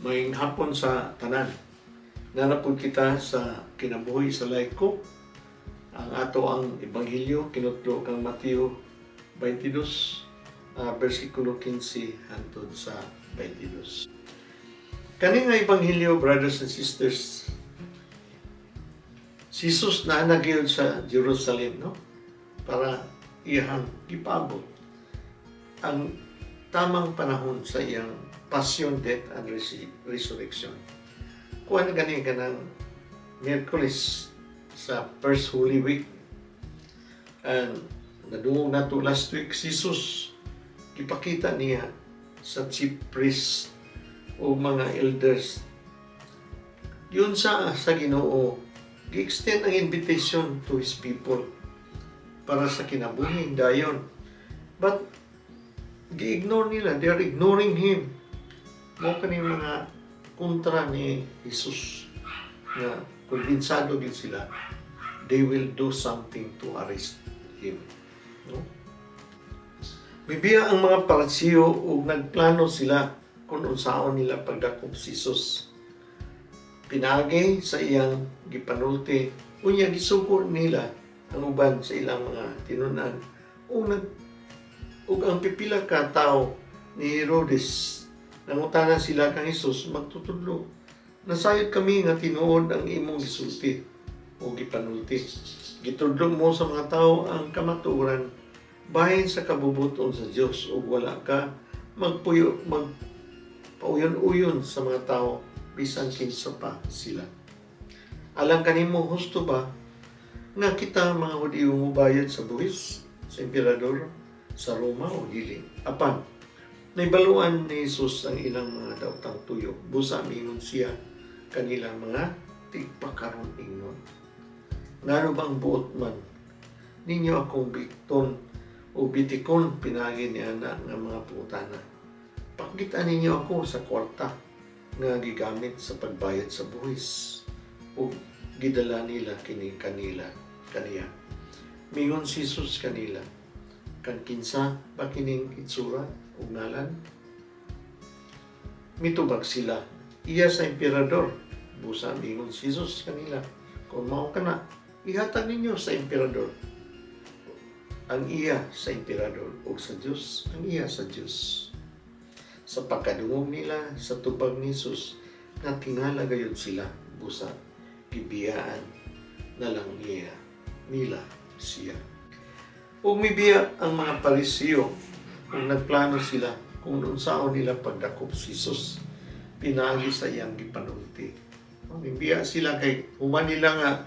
Maayong hapon sa tanan. Naa na pud kita sa Kinabuhi sa Laiko. Ang ato ang Ebanghelyo kinutlo kang Mateo 22, versikulo 15 hangtod sa 22. Kani nga Ebanghelyo, brothers and sisters, si Jesus naa na gyud sa Jerusalem, no? Para iyang gipaabot ang tamang panahon sa iyang passion, death, and resurrection. Kuan gani kanang Miyerkules sa First Holy Week. And nadungog nato last week, si Jesus gipakita niya sa chief priest o mga elders. Yun sa Ginoo, gi-extend ang invitation to His people para sa kinabuhing dayon. But gi-ignore nila, they are ignoring Him. Mao kani mga kontra ni Jesus nga kumbinsado gid sila they will do something to arrest Him. No? Mibiya ang mga Parisiyo ug nagplano sila kung unsaon nila pagdakop si Jesus. Pinaagi sa iyang gipanulti, unya gisugo nila ang uban sa ilang mga tinunan ug nag ug ang pipila ka tawo ni Herodes. Nangutana sila kang Jesus, "Magtutudlo, nasayod kami nga tinuod ang imong gisulti o gipanulti. Gitudlo mo sa mga tao ang kamatuoran bahin sa kabubuton sa Dios ug wala ka magpuyo mag pauyon-uyon sa mga tao bisan kinsa pa sila. Alang kanimo, husto ba nga kita mga Hudiyo mobayad sa buhis sa emperador sa Roma o dili?" Apan naibaluan ni Jesus ang ilang mga daotang tuyo. Busa mingon siya kanilang mga tigpakaron ingnon, "Ngano bang buot man ninyo akong bikton o bitikon pinagi ni ana nga mga pangutana? Pakita ninyo ako sa kwarta nga gigamit sa pagbayad sa buhis." Ug gidala nila kini kanila kaniya. Mingon si Jesus kanila, "Kan kinsa ba kining itsura ug ngalan?" Mitubag sila, "Iya sa emperador." Busa mingon si Jesus kanila, "Kung mao kana, ihatag ninyo sa emperador ang iya sa emperador ug sa Dios ang iya sa Dios." Sa pagkadungog nila sa tubag ni Jesus, natingala gayud sila. Busa gibiyaan na lang nila siya. Ug mibiya ang mga Parisiyo ug nagplano sila kung unsaon nila pagdakop si Jesus pinaagi sa iyang gipanulti. Mibiya sila kay human nila nga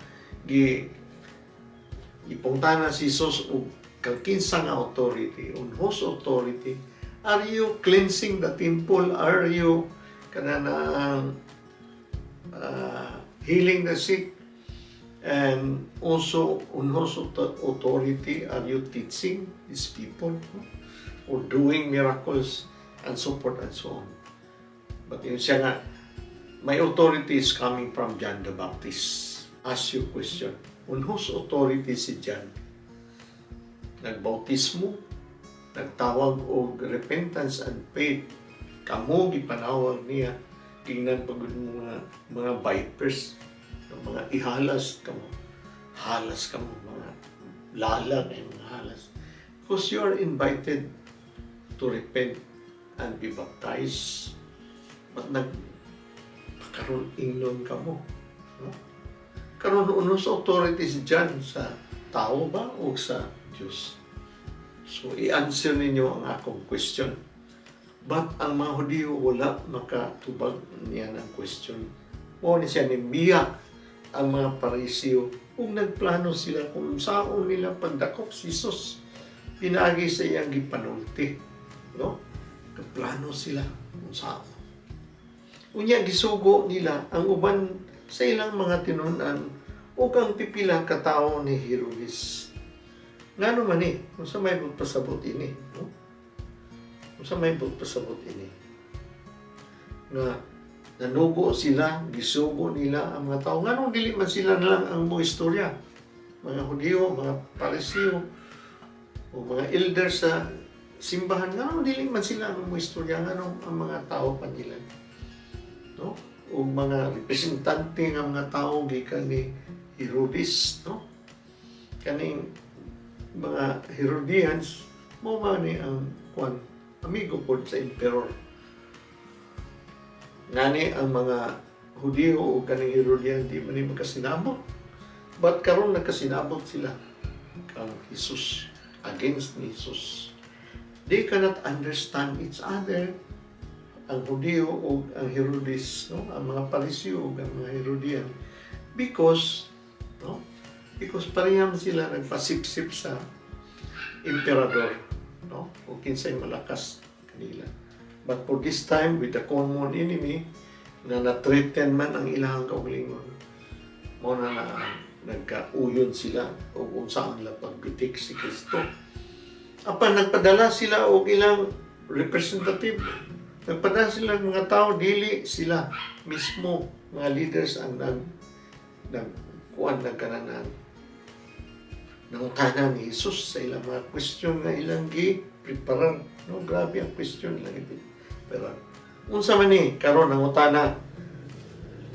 gipangutana si Jesus og kang kinsa nga authority, on whose authority are you cleansing the temple? Are you kanang healing the sick? And also, on whose authority are you teaching these people, no? Or doing miracles and so forth and so on? But yun siya nga, "My authority is coming from John the Baptist." Ask you question, on whose authority si John nagbautismo, nagtawag og repentance and faith? Kamo gipanawag niya, tingnan pag mga vipers, mga ihalas kamo, halas kamo, mga lala kay mga halas. Because you are invited to repent and be baptized. But nag pakaron ingnon kamo. No? Karon, on whose authority si John, sa tao ba o sa Diyos? So, i-answer ninyo ang akong question. But ang mga Hudiyo wala makatubag niya ng question. Mao ni siya nibiya ang mga Parisiyo ug nagplano sila kung unsaon nila pagdakop si Jesus pinaagi sa iyang gipanulti. No? Nagplano sila kung unsaon. Unya gisugo nila ang uban sa ilang mga tinunan ug ang pipila ka tawo ni Herodes. Ngano man ni? Unsa may pasabot ini? No? Unsa may pasabot ini? Nga nanugo sila, gisugo nila ang mga tao. Nganong dili man sila na lang ang mo istorya? Mga Hudiyo, mga Parisiyo, o mga elders sa simbahan, nganong dili man sila ang mo istorya? Nganong ang mga tao pa nila? o mga representante nga mga tao gikan ni Herodes, no? Kaning mga Herodians mo man ni ang kuan, amigo pod sa emperor. Ngani ang mga Hudiyo o kaning Herodian di man ni magkasinabot. But karon nagkasinabot sila kang Jesus, against ni Jesus. They cannot understand each other, ang Hudiyo o ang Herodes, no? Ang mga Pariseo o ang mga Herodian, because, no? Because pareham sila nagpasipsip sa emperador, no? O kinsay malakas kanila. But for this time, with the common enemy, na na-threaten man ang ilang kaugalingon, mo na na nagkauyon sila o kung saan nila pagbitik si Kristo. Apan nagpadala sila og ilang representative. Nagpadala sila ng mga tao, dili sila mismo mga leaders ang nag nag kuan, nagkananan nangutana ni Jesus sa ilang mga question nga ilang gi preparar, no? Grabe ang question ilang gi-preparar. Unsa man ni karon nangutana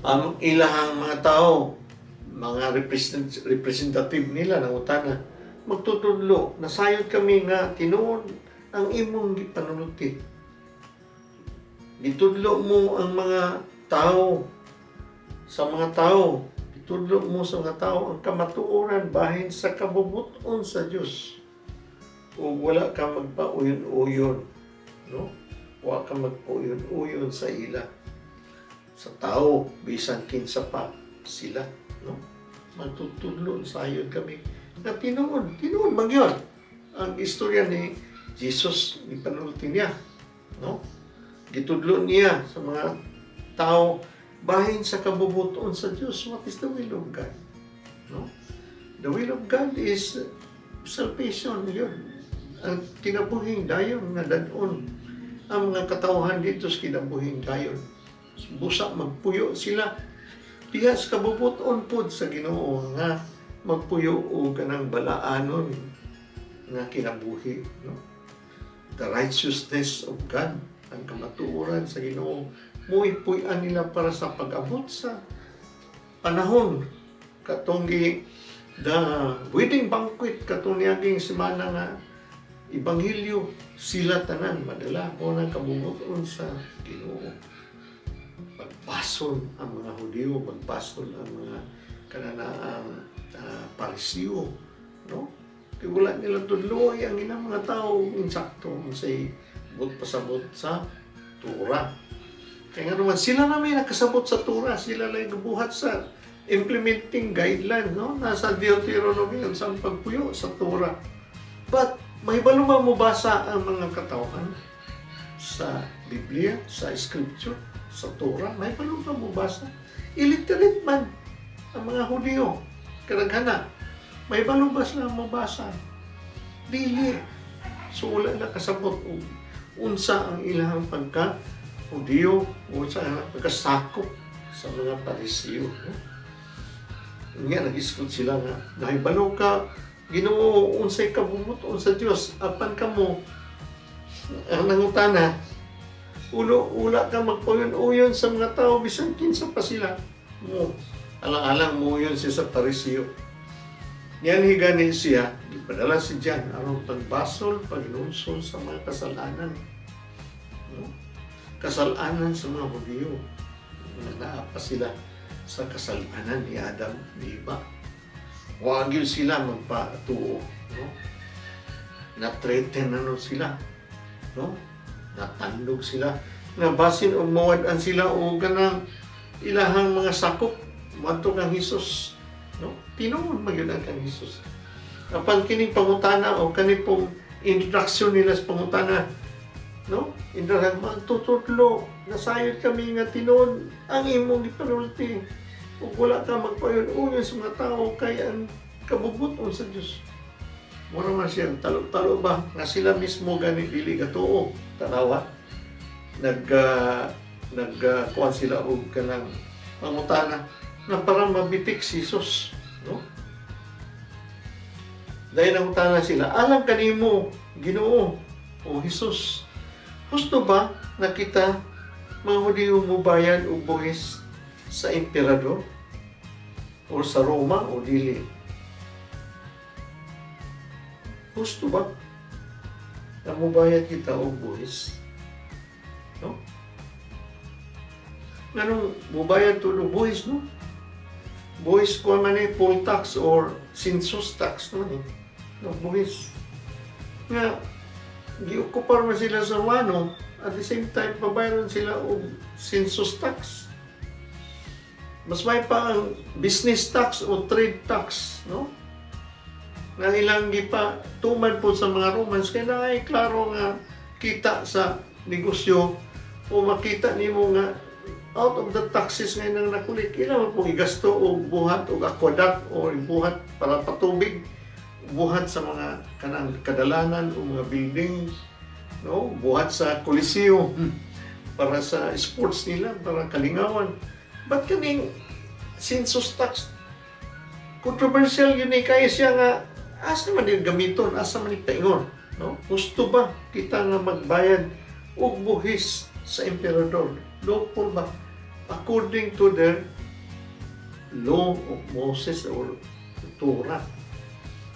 ang ilahang mga tao, mga representative nila, nangutana, "Magtutudlo, nasayod kami nga tinuod ang imong gipanulti. Gitudlo mo ang mga tao sa mga tao, gitudlo mo sa mga tao ang kamatuoran bahin sa kabubuton sa Dios. Ug wala ka magpauyon-uyon, no? Wa ka magpauyon-uyon sa ila, sa tao, bisan kinsa pa sila, no? Magtutudlo, sayod kami na tinuod, tinuod man gyud ang istorya ni Jesus, gipanulti niya, no? Gitudlo niya sa mga tao bahin sa kabubuton sa Dios." What is the will of God? No? The will of God is salvation yun. Ang kinabuhing dayon nga dad-on ang mga katawhan dito sa kinabuhing dayon. Busa magpuyo sila diha sa kabubuton pod sa Ginoo nga magpuyo og kanang balaanon nga kinabuhi, no? The righteousness of God, ang kamatuoran sa Ginoo, mo'y puy-an nila para sa pag-abot sa panahon katong gi the wedding banquet, katong niaging semana nga ebanghelyo, sila tanan madala mo ng kabubuton sa Ginoo. Magbasol ang mga Hudiyo, magbasol ang mga kananaang Pariseo, no? Kay wala nila tudloy ang ilang mga tao insakto unsay buot pasabot sa Torah. Kaya nga naman sila na may nakasabot sa Torah, sila lang gubuhat sa implementing guideline, no? Nasa Deuteronomy sa pagpuyo sa Torah. But mahibalo ba mobasa ang mga katawhan sa Biblia, sa Scripture, sa Torah? Mahibalo ba mobasa? Illiterate man ang mga Hudiyo. Kadaghana. Mahibalo ba sila mobasa? Dili. So wala na kasabot og unsa ang ilang pagka Hudiyo, unsa ang pagkasakop sa mga Pariseo. No? Nga nag-isgot sila nga, "Nahibalo ka, Ginoo, unsay kabubuton sa Dios, apan kamo ang nangutana, ulo ula ka magpuyon-uyon sa mga tao bisan kinsa pa sila mo." Alang-alang mo yun siya sa Pariseo. Niyan higani siya, gipadala si John aron pagbasol, pagnungsol sa mga kasalanan. No? Kasalanan sa mga Hudiyo. Na naa pa sila sa kasalanan ni Adam, di ba? Wag yun sila magpatuo. No? Na-threaten na nun sila. No? Natandog sila. Na basin og mawad-an sila o ganang ilahang mga sakop moadto kang Hesus. No? Tinuod man gyud ang kang Hesus. Apan kining pangutana o kani pong introduction nila sa pangutana, no? Introduction, "Magtutudlo, nasayod kami nga tinuod ang imong gipanulti. Ug wala ka magpayon-uyon sa mga tao kay ang kabubuton sa Dios." Mura man siya, talo-talo ba nga sila mismo gani dili gatuo. Tanawa. Nag kuan sila og kanang pangutana na para mabitik si Jesus, no? Dahil nangutana sila, "Alang kanimo, Ginoo o Jesus, husto ba na kita mga Hudiyo mo bayad og buhis sa emperador o sa Roma o dili? Husto ba na mubayad kita og buhis? No? Nganong mubayad to og buhis, no? Buhis ko man ni poll tax or census tax, no ni. No, buhis. Nga giokupar man sila sa Romano, at the same time pabayaran sila og census tax. Mas may pa ang business tax o trade tax, no? Nga ilang gipa tuman po sa mga Romans kay naay klaro nga kita sa negosyo o makita nimo nga out of the taxes nga nang nakulit, ila man pong igasto og buhat og aqueduct o buhat para patubig, buhat sa mga kanang kadalanan o mga building, no, buhat sa Coliseo para sa sports nila, para kalingawan. But kaning census tax, controversial yun eh, kaya siya nga asa man din gamiton, asa man paingon, no? Gusto ba kita nga magbayad og buhis sa emperador? Lawful ba? According to the law of Moses or Torah.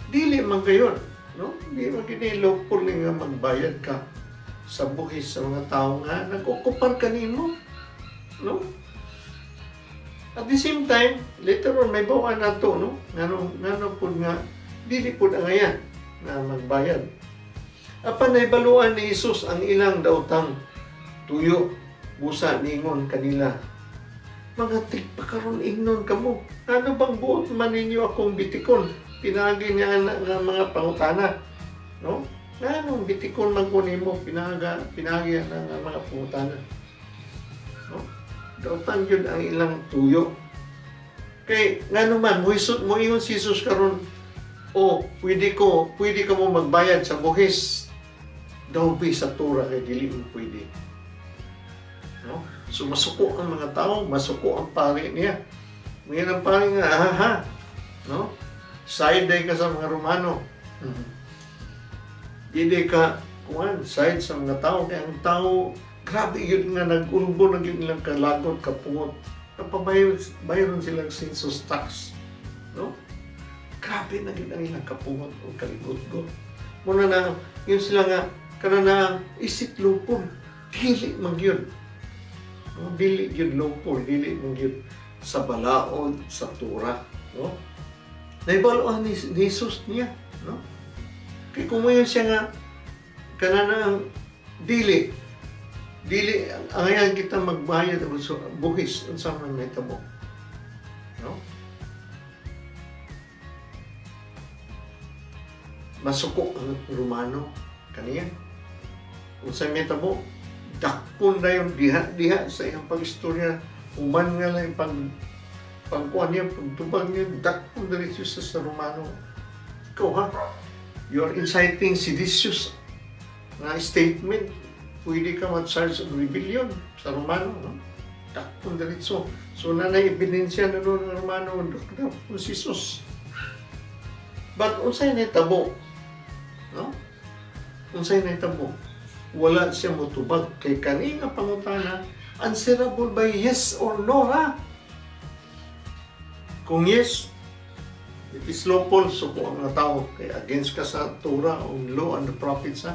Dili man kayon, no? Di man kini lawful nga magbayad ka sa buhis sa mga tao nga nag-okupar kanimo, no? At the same time, later on may bawa na to, no? Ngano pud nga dili pud angayan na magbayad. Apan naibaluan ni Jesus ang ilang daotang tuyo, busa ningon kanila, mga tigpakaron ingnon kamo, ano bang buot man ninyo akong bitikon? Pinaagi niya na nga mga pangutana, no? Nganong bitikon man ko nimo? Pinaagi na nga mga pangutana, no? Daotan yun ang ilang tuyo. Kay ngano man mohisot moingon si Jesus karon, o pwede ka mo magbayad sa buhis, daw bi sa Torah kay dili mo pwede, no? So masuko ang mga tao, masuko ang pari niya. Ngayon ang pari nga, ha, no? Side day ka sa mga Romano. Dili ka kuan side sa mga tao kay ang tao grabe yun nga nag-urbo na yun ilang kalagot, kapungot. Napabayron silang census tax, no? Grabe na yun ang ilang kapungot o kaligot-got. Muna na, yun sila nga, kanana, isit lupon, dili man yun. No? Dili yun lupon, dili man yun sa balaod, sa Torah, no? Naibaluan ni Jesus niya, no? Kaya kung siya nga, kanana dili, dili, angayan kita magbayad o buhis, unsa man may tabo, no? Masuko ang Romano kaniya. Unsa may tabo, dakpon na yung diha-diha sa iyang pag-istorya, human nga lang pagkuhan niya, pagtubag niya, dakpon diretso sa Romano. Ikaw ha, you are inciting seditious na statement. Pwede ka ma-charge of rebellion sa Romano, no? Dakpon diretso. So nanay ebidensya na noon ng Romano, dakpon si Jesus. But unsay nahitabo, no? Unsay nahitabo? Wala siya motubag kay kani nga pangutana answerable by yes or no, ha? Kung yes, it is lawful, so kung ang mga tao kay against ka sa Torah o law and the prophets, ha?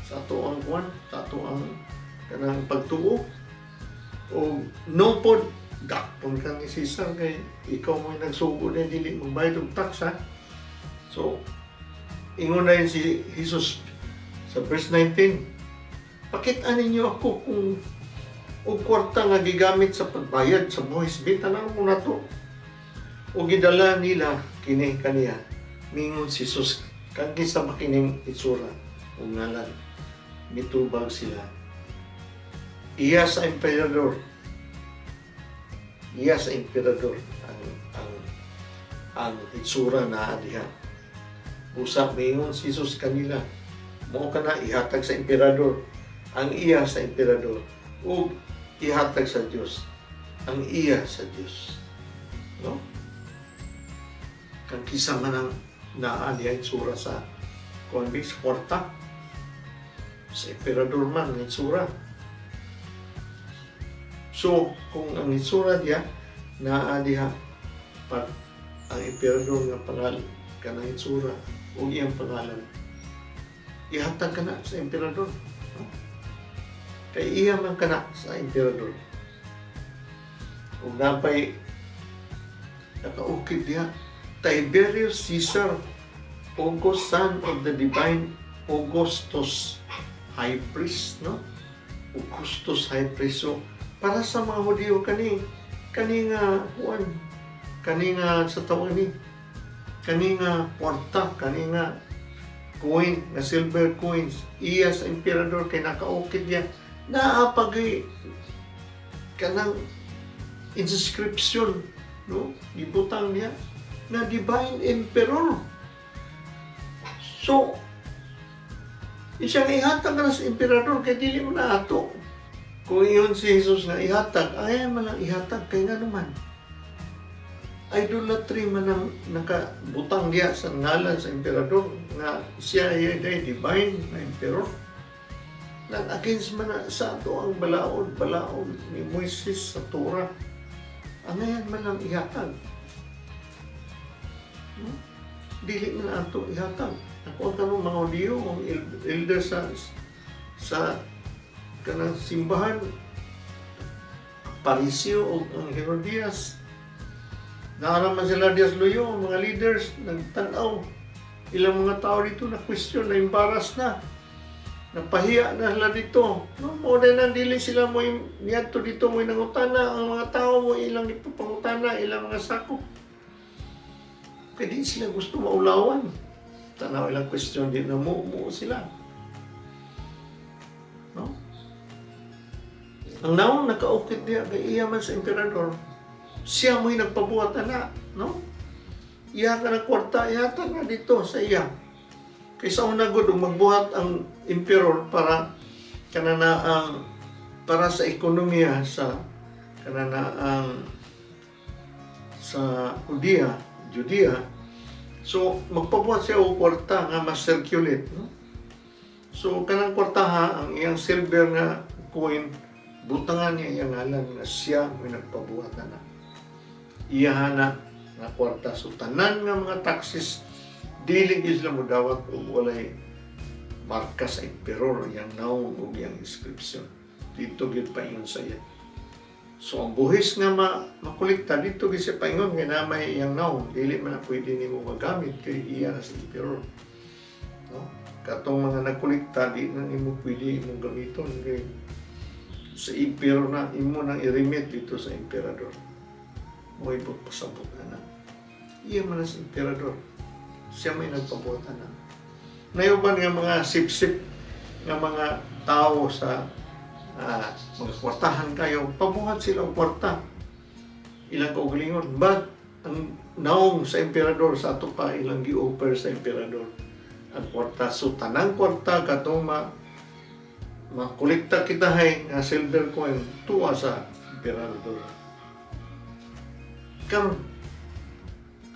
Sa ato ang kuan, sa ato ang kanang pagtuo. O no pod, dakpon ka ni Caesar kay ikaw mo'y nagsugo na dili magbayad og tax, ha? So, ingon na yun si Jesus sa verse 19, pakita ninyo ako kung og kwarta nga gigamit sa pagbayad sa buhis, bitanan mo na to. O gidala nila kini kaniya. Mingon si Jesus, kang kinsa ba kining itsura o ngalan? Mitubag sila. Iya sa emperador. Iya sa emperador ang itsura na diha. Usa mingon si Jesus kanila, mao ka na ihatag sa emperador ang iya sa emperador ug ihatag sa Dios ang iya sa Dios, no? Kang kisa man ang naa diha itsura sa kuan sa kwarta, sa emperador man ang itsura. So kung ang itsura diha Naa diha pag ang emperador nga pangalan kanang itsura o iyang pangalan, ihatag kana sa emperador, no? Kay iya man kana sa emperador. Ug napay nakaukit diha, "Tiberius Caesar, August, son of the divine Augustus High Priest," no? Augustus High Priest. So para sa mga Hudiyo, kani kani nga kuan, kani nga sa tawag ni kani nga kwarta, kani nga coin nga silver coins, iya sa emperador kay nakaukit niya, naa pagay kanang inscription, no, gibutang niya na divine emperor. So isang ihatag na sa emperador kay dili mo na ato. Kung iyon si Jesus nga ihatag, ay man lang ihatag kay nga naman idolatry man ang nakabutang diya sa ngalan sa emperador nga siya ay divine na emperor. Nag against man na sa ato ang balaod balaod ni Moises sa Torah. Angayan man lang ihatag, no? Dili man na ato ihatag. Ako ang kanong mga Hudiyo, ang elder sa kanang simbahan, Pariseo o ang Herodias. Naa man sila diya sa luyo, ang mga leaders, nagtanaw. Ilang mga tao dito na question, na embarrass na. Napahiya na sila dito. No, mo na dili sila mo niadto dito mo nangutana ang mga tao mo ilang ipapangutana ilang mga sakop. Kaya di sila gusto maulawan. Tanaw ilang question, di na mo sila. No? Ang naong nakaukit diya kay iya man sa emperador. Siya mo'y nagpabuhat ana, no? Iya ka ng kwarta, ihatag na dito sa iya. Kay sa una gud magbuhat ang emperor para kanana ang para sa ekonomiya sa kanana ang sa Judea. So magpabuhat siya og kwarta nga ma-circulate, no? So kanang kwarta ha, ang iyang silver nga coin, butangan niya iyang ngalan nga siya may nagpabuhat na. Iya na nga kwarta. So tanan nga mga taxes dili gyud sila modawat og walay marka sa emperor, iyang naong ug iyang inscription. Dito gyud paingon sa iya. So ang buhis nga makolekta dito gyud siya paingon nga na may iyang naong, dili man na pwede nimo magamit kay iya na sa emperor. No? Katong mga nagkolekta di na nimo pwede imong gamiton kay sa emperor na imo nang i-remit dito sa emperador. Mo ibot pasabot na na. Iya man na sa emperador. Siya may nagpabuhat na. Nayuban nga mga sip-sip nga mga tao sa mga kwartahan kayo, pabuhat sila og kwarta. Ilang kaugalingon. But ang naong sa emperador sa ato pa ilang gi-offer sa emperador ang kwarta. So tanang kwarta katong makolekta kita hay nga silver coin tuwa sa emperador. Karon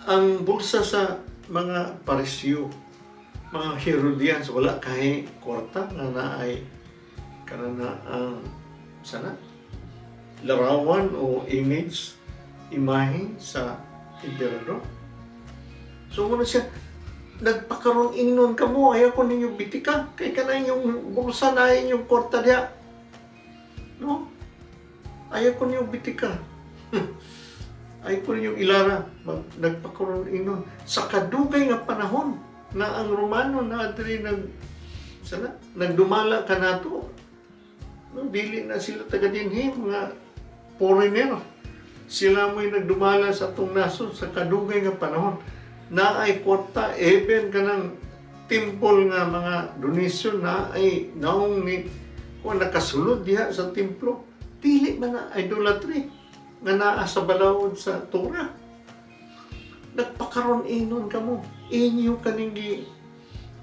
ang bulsa sa mga Pariseo, mga Herodians, wala kay kwarta nga naay kanana ang sana larawan o image, imahe sa emperador. So muna siya nagpakaroon ingnon kamo, ayaw ko ninyo bitika kay kana inyong bulsa na inyong kwarta diha. No? Ayaw ko ninyo bitika. Ayaw ko ninyong ilara. Nagpakaroon ingnon sa kadugay nga panahon na ang Romano na diri sana nagdumala kanato. No, dili na sila taga dinhi, mga foreigner. Sila mo'y nagdumala sa atong nasod sa kadugay nga panahon. Naay kwarta, even kanang temple nga mga donation na ay naong ni kung nakasulod diha sa templo, dili man na idolatry nga naa sa balaod sa Torah. Nagpakaroon inon kamo, inyo kaning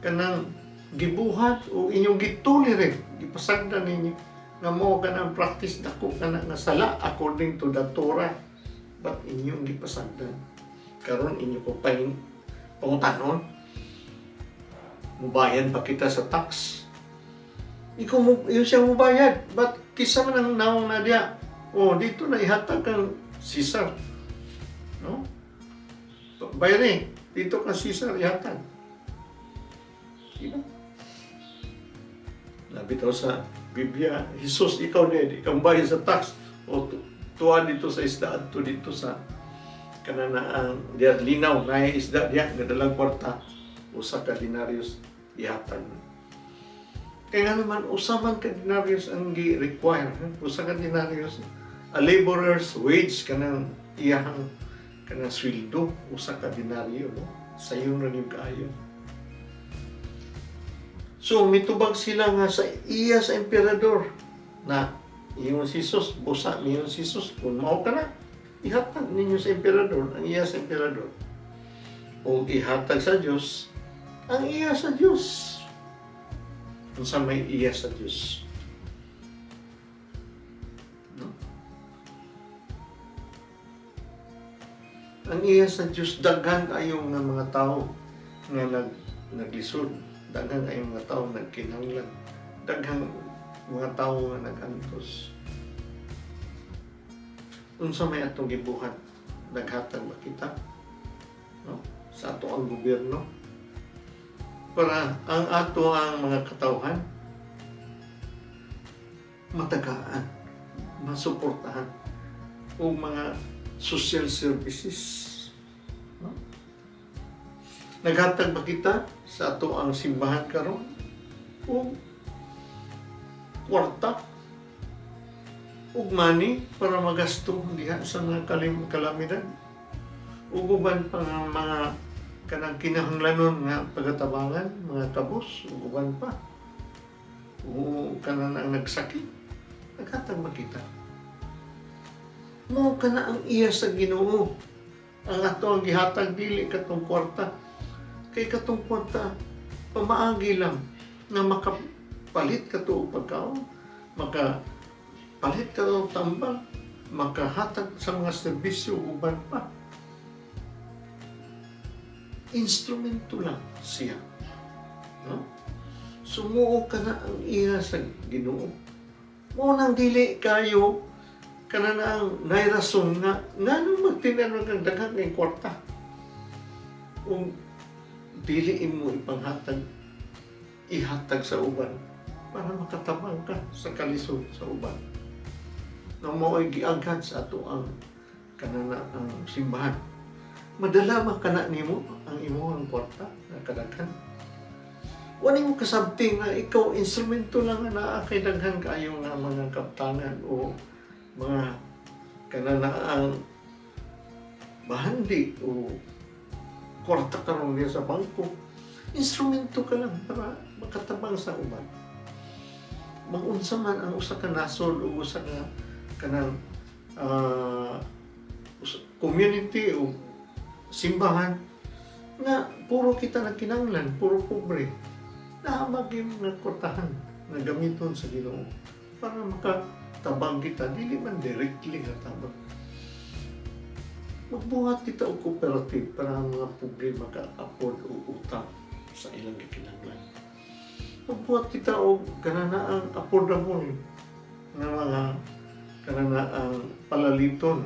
kanang gibuhat o inyong gitolerate, gipasagdan ninyo nga mo kanang practice dako kana nga sala according to the Torah, but inyong gipasagdan. Karon inyo ko pa pangutanon, mubayad pa kita sa tax? Ikaw mo, iyo siya mubayad, but kisa man ang naong na diya. Oh, dito na ihatag kang Caesar. No? Bayre, dito ka Caesar ihatag. Diba? Nabitaw sa Biblia, Jesus, ikaw din, ikaw bayad sa tax. O tuwa dito sa isda, adto dito sa kananaang diya linaw na isda diya nadalang kwarta usa ka denarius ihatag. Kaya nga naman usa man ka denarius ang gi-require, usa ka denarius a laborer's wage kanang iyahang kanang sweldo usa ka denaryo, no? Sayon ra gyud kaayo. So mitubag sila nga sa iya sa emperador na iyon si Jesus, busa niyon si Jesus, kung mao ka na ihatag ninyo sa emperador ang iya sa emperador o ihatag sa Dios ang iya sa Dios. Unsa may iya sa Dios? No? Ang iya sa Dios, daghan kayo nga mga tao nga naglisod, daghan kayo mga tao nagkinahanglan, daghan mga tao nga nagantos. Unsa may atong gibuhat? Naghatag ba kita, no? Sa ato ang gobyerno para ang ato ang mga katawhan matagaan, masuportahan o mga social services, no? Naghatag ba kita sa ato ang simbahan karon o kwarta ug money para magasto diha sa mga kalamidad ug uban pa nga mga kanang kinahanglanon nga pagatabangan, mga kabos ug uban pa o kanan ang nagsakit? Naghatag ba kita? Mao kana ang iya sa Ginoo. Ang ato ang gihatag dili katong kwarta, kay katong kwarta pamaagi lang nga makapalit kato og pagkaon, maka palit ka og tambal, makahatag sa mga serbisyo uban pa. Instrumento lang siya. No? Sumuo ka na ang iya sa Ginoo. Mao nang dili kayo kana na ang nairason nga nganong magtinan kang daghan kay kwarta. Kung dili imo ipanghatag, ihatag sa uban para makatabang ka sa kalisod sa uban. Na mao'y giaghan sa ato ang kanana ang simbahan. Madala man kana nimo ang imong kwarta nga kadaghan. Wa nimo kasabti nga ikaw instrumento lang nga naa kay daghan kaayo nga mga kaptanan o mga kanana ang bahandi o kwarta karon diya sa bangko. Instrumento ka lang para makatabang sa uban. Magunsa man ang usa ka nasod o usa ka kanang community o simbahan nga puro kita nagkinahanglan, puro pobre, naamag yung nagkortahan na gamiton sa Ginoo para makatabang kita, dili man directly nga tabang. Magbuhat kita og cooperative para ang mga pobre maka-afford og utang sa ilang gikinahanglan. Magbuhat kita og kananaang affordable nga mga kananaang palaliton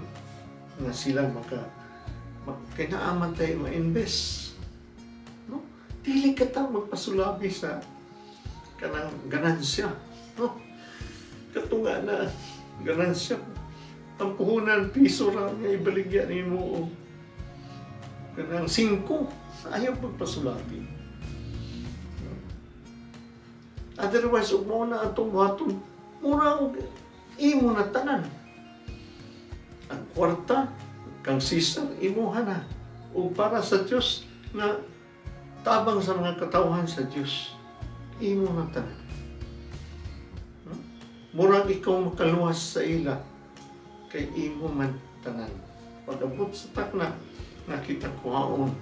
nga sila maka kinaaman tayo ma-invest. No? Dili ka ta magpasulabi sa kanang ganansya. No? Katunga na ganansya. Ang puhunan, piso ra nga ibaligya nimo og kanang 5. Ayaw pagpasulabi. No? Otherwise, ug mao na atong buhaton, mura og imo na tanan. Ang kwarta kang Caesar, imuha na. O para sa Dios nga tabang sa mga katawhan sa Dios, imo na tanan. No? Murag ikaw makaluwas sa ila, kay imo man tanan. Pag-abot sa takna, nakita kuhaon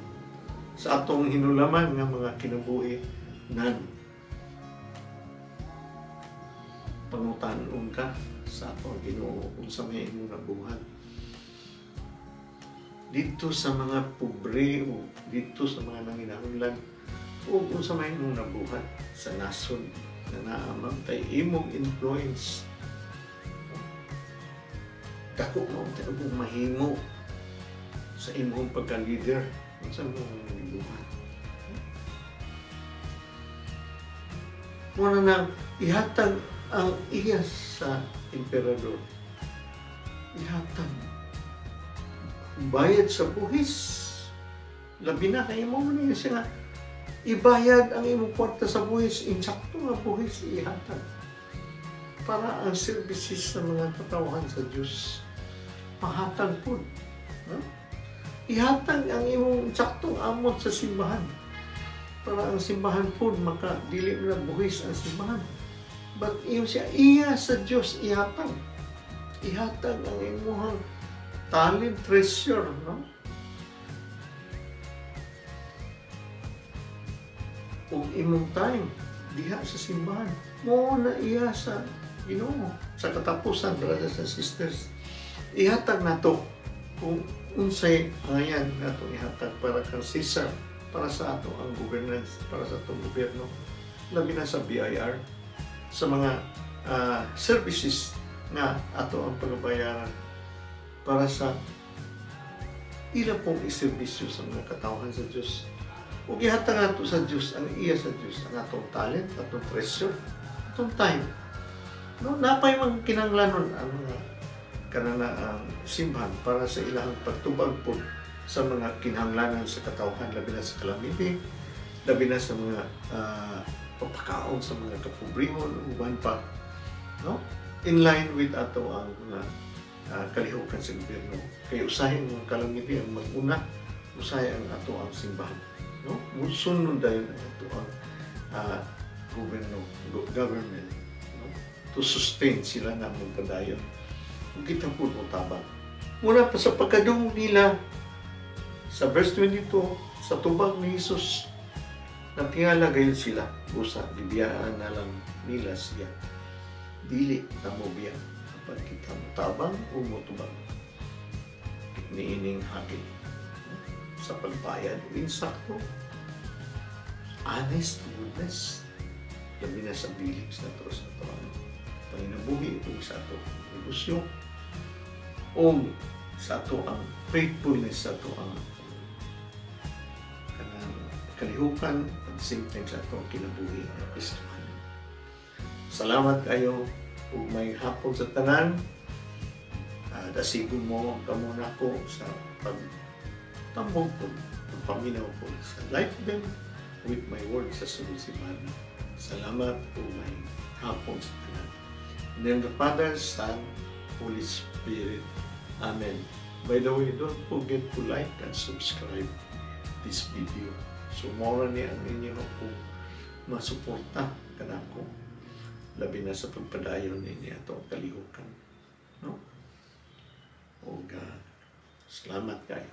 sa atong hinulaman nga mga kinabuhi nan. Pangutanon ka sa atong Ginoo unsa may imong nabuhat. Dito sa mga pobre o dito sa mga nanginahanglan o unsa may imong nabuhat sa nasod na naamang tay imong influence. Dako mo ang mahimo sa imong pagka-leader, sa imong gibuhat. Muna nang ihatag ang iya sa emperador. Ihatag. Bayad sa buhis. Labi na kay mo niya siya nga ibayad ang imong kwarta sa buhis, insakto nga buhis ihatag. Para ang services sa mga katawhan sa Diyos mahatag pud. No? Ihatag ang imong saktong amot sa simbahan. Para ang simbahan pud maka dili na buhis ang simbahan. But iyo siya iya sa Dios ihatag. Ihatag ang imong talent, treasure, no? Ug imong time diha sa simbahan. Mo na iya sa Ginoo. Sa katapusan, brothers and sisters, ihatag nato kung unsay pangayan nato ihatag para kang Caesar, para sa ato ang governance, para sa atong gobyerno, labi na sa BIR, sa mga services nga ato ang pagabayaran para sa ila pong iserbisyo sa mga katawhan sa Dios. Ug ihatag nato sa Dios ang iya sa Dios, ang atong talent, atong treasure, atong time. No, napay mang kinahanglanon ang mga kanana ang simbahan para sa ilang pagtubag po sa mga kinahanglanan sa katawhan, labi na sa calamity, labi na sa mga pagpakaon sa mga kapobrehon, uban pa, no? In line with ato ang mga kalihukan sa gobyerno. Kay usahay ang calamity ang mag-una, usahay ang ato ang simbahan, no? Musunod dayon ang ato ang gobyerno, government, no? To sustain sila na magpadayon. Kung kita po tabang. Muna pa sa pagkadungog nila, sa verse 22, sa tubag ni Jesus, natingala gayon sila, busa, gibiyaan na lang nila siya. Dili tamo biya, kapag kita motabang o motubag. Niining hagit sa pagbayad o insakto, honest goodness, labi na sa beliefs na to sa ato ang panginabuhi o sa ato negosyo, o sa ato ang faithfulness sa ato ang kalihukan at the same time sa ato ang kinabuhi ng Kristohan. Salamat kayo ug may hapon sa tanan. Dasigon mo kamo nako sa pagtambong ko, pagpaminaw ko sa Life Them with My Word sa sunod semana. Salamat ug may hapon sa tanan. In the name of the Father, Son, Holy Spirit. Amen. By the way, don't forget to like and subscribe this video. So, mora ni ang inyo kung masuporta kanako, labi na sa pagpadayon ninyo ato ang kalihukan. No? Og salamat kayo.